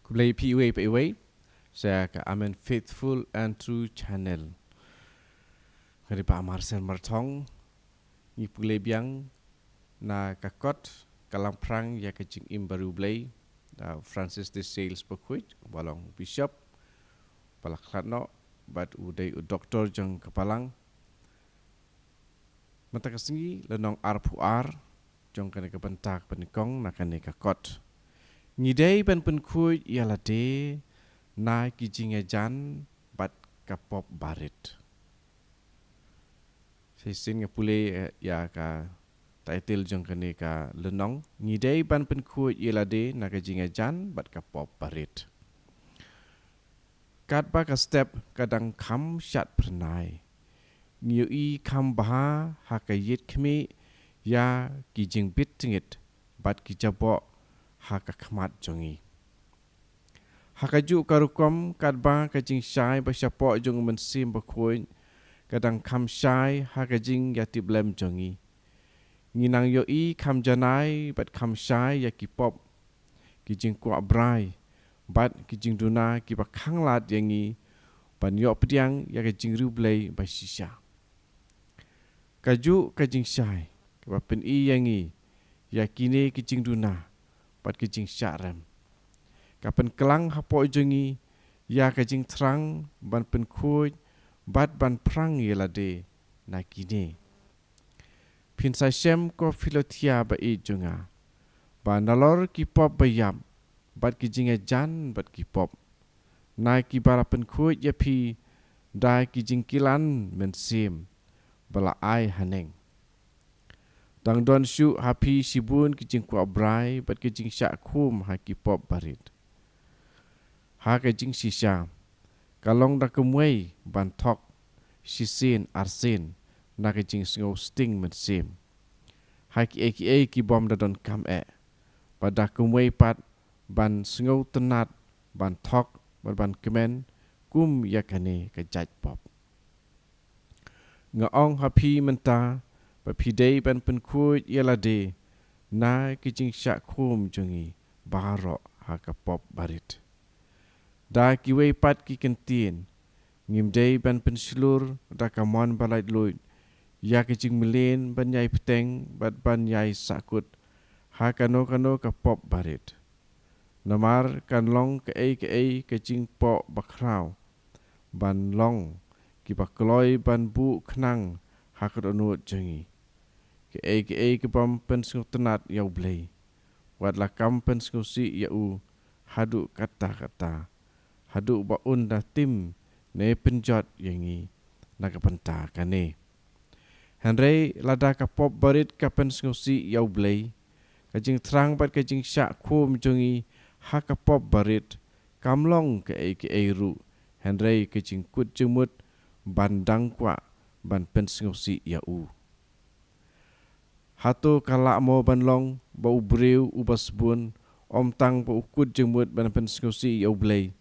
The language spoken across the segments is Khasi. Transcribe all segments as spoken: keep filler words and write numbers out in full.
Khublei phi iwei pa iwei sha ka Amen Faithful and True Channel. Nga dei Bah Marcel Marthong. Ngi pule biang na ka kot Ka Lamphrang ïa ka Jingim Bariewblei da Francis de Sales Bakhuid, uba long Bishop, ba la khlad noh bad u dei u doktor jong ka Balang. Mynta ka sngi, lynnong arphew ar jong kane ka bynta kaba nyngkong na kane ka kot. Ngi dei ban pynkhuid ïa lade na ki jingïajan bad ka pop barit. Shisien nga pule, eh, ïa ka title jong kane ka lynnong. Ngi dei ban pynkhuid ïa lade na ka jingïajan bad ka pop barit. Katba ka step ka dang kham shad phyrnai, ngi ïohi kham bha ha ka ïit khmih ïa ki jingbit tyngit bad ki jaboh ha ka khmat jong ngi. Ha kajuh ka rukom, katba ka jingshai ba shapoh jong u Mynsiem Bakhuid ka dang kham shai ha ka jingïatiplem jong ngi, ngi nang ïohi kham janai bad kham shai ïa ki pop, ki jingkwah brai bad ki jingduna kiba khanglad ïa ngi ban ïoh pdiang ïa ka jingriewblei ba shisha. Kajuh ka jingshai kaba pyni ïa ngi ïa kine ki jingduna bad ki jingshah rem, ka pynklang hapoh jong ngi ïa ka jingthrang ban pynkhuid bad ban phrang ïa lade na kine. Phin sa shem ko Philothea ba ïeit jong nga, ba nalor ki pop ba ïap bad ki jingïajan bad ki pop, na kiba la pynkhuid ïa phi da ki jingkilan mynsiem ba la ai haneng. Dang don shuh ha phi shibun ki jingkwah brai bad ki jingshah khum ha ki pop barit. Ha ka jingshisha, ka long da kumwei ban thok shisien arsien na ka jingsngew sting mynsiem ha kiei kiei ki bym da donkam eh, bad da kumwei pat ban sngewtynnat ban thok bad ban kmen kum ïa kane ka jait pop. Nga ong ha phi mynta ba phi dei ban pynkhuid ïa lade na ki jingshah khum jong ngi baroh ha ka pop barit. Da kiwei pat ki kyntien, ngim dei ban pynshlur da ka mon ba laitluid ïa ka jingmlien ban ïai bteng bad ban ïai sahkut ha kano kano ka pop barit. Namar kan long kaei kaei ka jingpoh bakhraw ban long kiba kloi ban buh khnang ha ka dohnud jong ngi. Kaei kaei ka bym pynsngewtynnat ïa U Blei, wat la kam pynsngewsih ïa u haduh katta katta, haduh ba un da tim ne pynjot ïa ngi na ka bynta kane. Hynrei lada ka pop barit ka pynsngewsih ïa U Blei, ka jingthrang bad ka jingshah khum jong ngi ha ka pop barit kam long kaei kaei ruh, hynrei ka jingkut jingmut ban dang kwah ban pynsngewsih ïa u. Hato ka lah mo ban long ba u briew uba sbun ym tang ba u kut jingmut ban pynsngewsih ïa U Blei,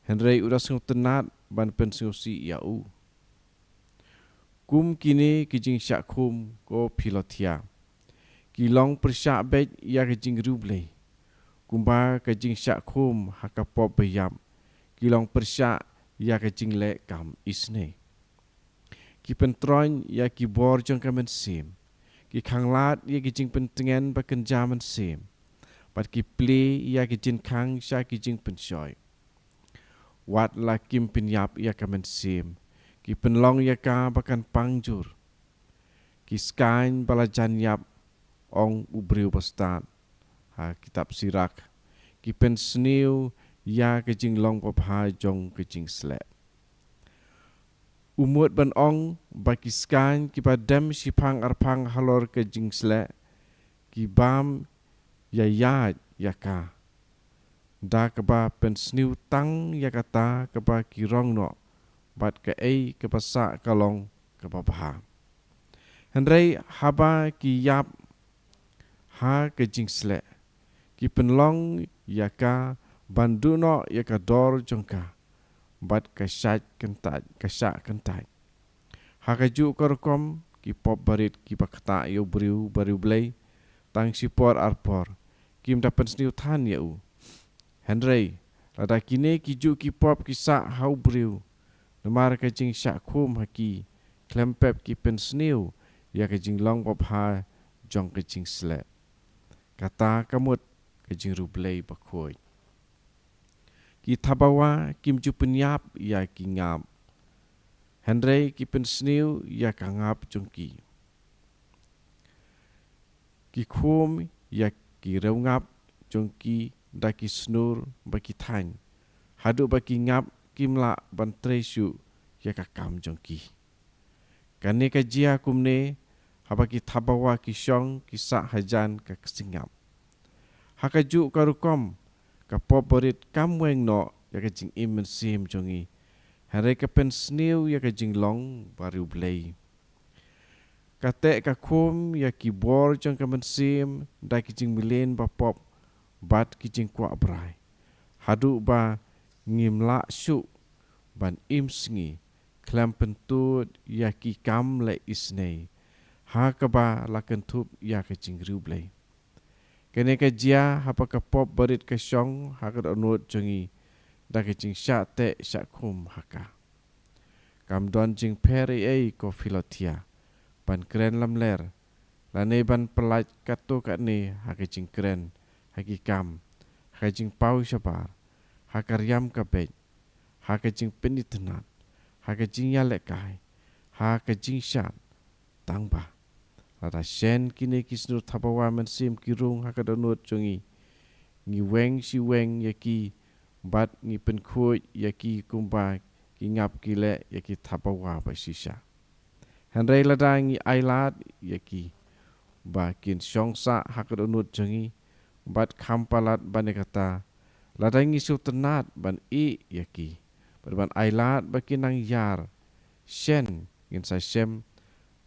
hynrei u da sngewtynnat ban pynsngewsih ïa u? Kum kine ki jingshah khum ko Philothea, ki long pyrshah beit ïa ka jingriewblei, kumba ka jingshah khum ha ka pop ba ïap ki long pyrshah ïa ka jingleh kam isynei. Ki pyntroiñ ïa ki bor jong ka mynsiem, ki khanglad ïa ki jingpyntngen ba kynja mynsiem, bad ki plie ïa ki jingkhang sha ki jingpynshoi. Wat la kim pynïap ïa ka mynsiem, ki pynlong ïa ka ba kan pang jur. Ki skaiñ ba la jan ïap, ong u briew ba stad ha kitab Sirak, ki pynsniew ïa ka jinglong babha jong ka jingsleh. U mut ban ong ba ki skaiñ kiba dem shiphang arphang halor ka jingsleh, ki bam ïa ïaid ïa ka, da kaba pynsniew tang ïa kata kaba ki rong noh, bad kaei kaba sah ka long kaba bha. Hynrei haba ki ïap ha ka jingsleh, ki pynlong ïa ka ban duh noh ïa ka dor jong ka, bad ka shah kyntait, ka shah kyntait. Ha kajuh ka rukom, ki pop barit kiba ktah ïa u briew bariewblei tang shipor arpor, kim da pynsniew than ïa u. Hynrei Lada kine ki juh ki pop ki sah ha u briew, namar ka jingshah khum ha ki, khlem pep ki pynsniew ïa ka jinglong babha jong ka jingsleh. Kata ka mut ka jingriewblei bakhuid. Ki thabawa kim ju pynïap ïa ki ngap, hynrei ki pynsniew ïa ka ngap jong ki. Ki khum ïa ki riewngap jong ki da ki snur ba ki thaiñ, haduh ba ki ngap kim lah ban trei shuh ïa ka kam jong ki. Kane ka jia kumne haba ki thabawa ki shong ki sah hajan ka ksing ngap. Ha kajuh ka rukom, ka pop barit kam weng noh ïa ka jingim mynsiem jong ngi, hynrei ka pynsniew ïa ka jinglong bariewblei. Ka teh ka khum ïa ki bor jong ka mynsiem da ki jingmlien bapop bad ki jingkwah brai, haduh ba ngim lah shuh ban im sngi khlem pyntud ïa ki kam leh isynei, ha kaba la kynthup ïa ka jingriewblei. Kane ka jia haba ka pop barit ka shong ha ka dohnud jong ngi da ka jingshah teh shah khum ha ka. Kam don jingpher ei ei ko Philothea, ban kren lamler, lane ban pyllait katto katne ha ka jingkren, ha ki kam, ha ka jingpaw shabar, ha ka riam ka beit, ha ka jingpynitynnad, ha ka jingïalehkai, ha ka jingshad, tang ba lada shen kine ki snur thabawa mynsiem ki rung ha ka dohnud jong ngi, ngi weng shi weng ïa ki bad ngi pynkhuid ïa ki kumba ki ngap ki leh ïa ki thabawa ba shisha. Hynrei lada ngi ailad ïa ki ba kin shong sah ha ka dohnud jong ngi, bad kham palat ban ïa kata, lada ngi sngewtynnad ban ïeh ïa ki bad ban ailad ba kin nang ïar, shen ngin sa shem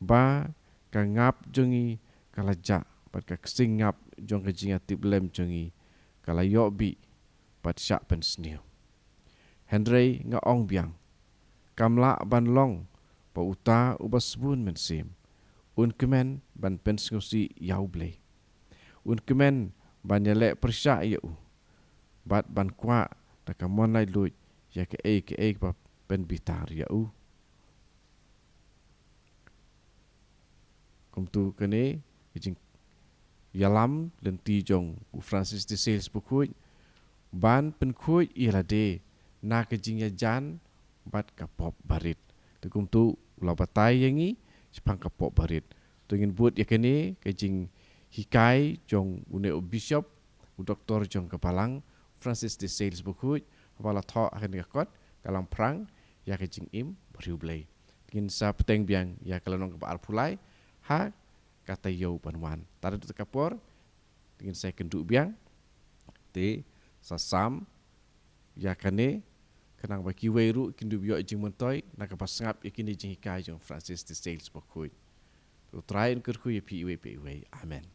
ba ka ngap jong ngi ka la jah bad ka ksing ngap jong ka jingïatiplem jong ngi ka la ïoh bih bad shah pynsniew. Hynrei nga ong biang, kam lah ban long ba uta uba sbun mynsiem un kmen ban pynsngewsih ïa U Blei, un kmen ban ïaleh pyrshah ïa u bad ban kwah da ka mon laitluid ïa kaei kaei ba pynbitar ïa u. Kumtu kane ka jingïalam lynti jong u Francis de Sales bakhuid ban pynkhuid ïa lade na ka jingïajan bad ka pop barit. Te kumtu u la batai ïa ngi shaphang ka pop barit. To ngin bud ïa kane ka jinghikai jong une u bishop, u doktor jong ka balang, Francis de Sales bakhuid, haba la thoh ha kane ka kot Ka Lamphrang ïa ka Jingim Bariewblei. Ngin sa bteng biang ïa ka lynnong kaba arphew lai ha ka taïew ban wan. Tad haduh kata ka por ngin sa ïakynduh biang. Te sa sam ïa kane khnang ba kiwei ruh kin dup ïoh jingmyntoi na kaba sngap ïa kine jinghikai jong Francis de Sales bakhuid. To U Trai un kyrkhu ïa phi iwei pa iwei. Amen.